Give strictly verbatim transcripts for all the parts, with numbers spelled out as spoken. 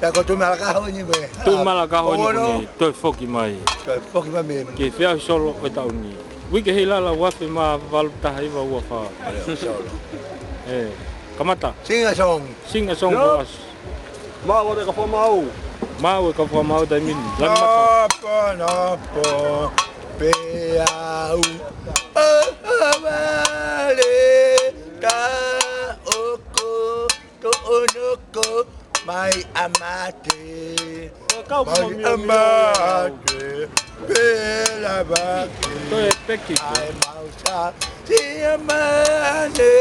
Pea ko Tuʻimalakaho ni mo e. Tuʻimalakaho ni mo e, toe foki mai. Toe foki mai mei he feʻauhi solo ʻo e taʻu ni. Uike Heilala ua afe mā valu taha hiva ua fā. Solo. ʻE, kamata. Sing a song. Sing a song for us. Maʻu e kau fakamau. Maʻu e kau fakamau taimi ni. Langi mata. Napa, napa, peau. ʻO, ʻo, vale, ta, ʻoko, toʻonoko, mai ʻa mate. Mai ʻa mate, pela vake. Toe peki. ʻAi mau sa, sia mane,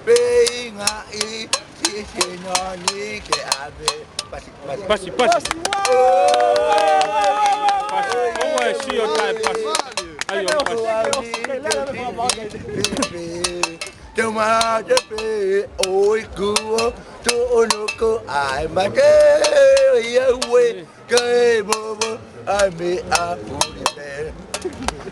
peingaʻi, si, si noni ke ave. Pasi, pasi. Pasi, pasi. Pasi. ʻOua ʻe sio taʻe pasi. ʻAi ʻo pasi. Te mate pē ʻoe kuo toʻonoko ʻa e mate, ia ue, kae vovo ʻa e meʻa fuli pē.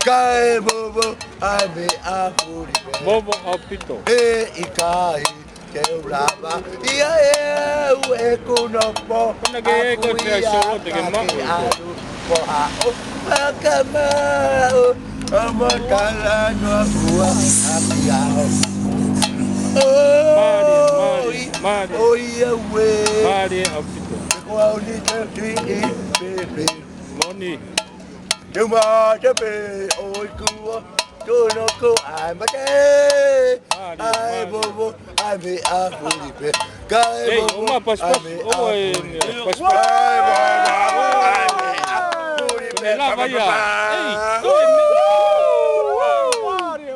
Kae vovo ʻa e meʻa fuli pē. Vovo ʻaupito. ʻE ʻikai te u lava ia ʻe au ʻeku nopo. Kona ke e ko te ai solo te ke maʻu. Ko haʻo makamau, ʻo mo talanoa ua ʻaki au. Mālie, mālie, mālie. ʻOi, ʻoia ue. Mālie ʻaupito. Ko au ni te ti i pepe. Moni. Te mate pē ʻoe kuo toʻonoko ʻa e mate. Mālie, ʻai mālie. Vovo ʻa e meʻa fuli pē. Kae vovo ʻa e meʻa fuli pē. Ei, ʻo ma pasi, pasi, ʻo e, pasi, pasi. Kae vovo ʻa e meʻa fuli pē. Lava ia. Ei, ko e meʻa.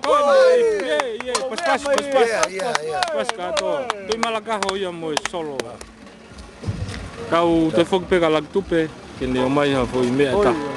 Ko e meʻa. Ei, ei, pasi, pasi, pasi, pasi. Ia, ia, ia. Pasi kātoa. Tuʻimalakaho ia mo e solo. Kau toe foki pē ka Lucky Tupe, ke ne ʻomai ha foʻi meʻa ʻe taha.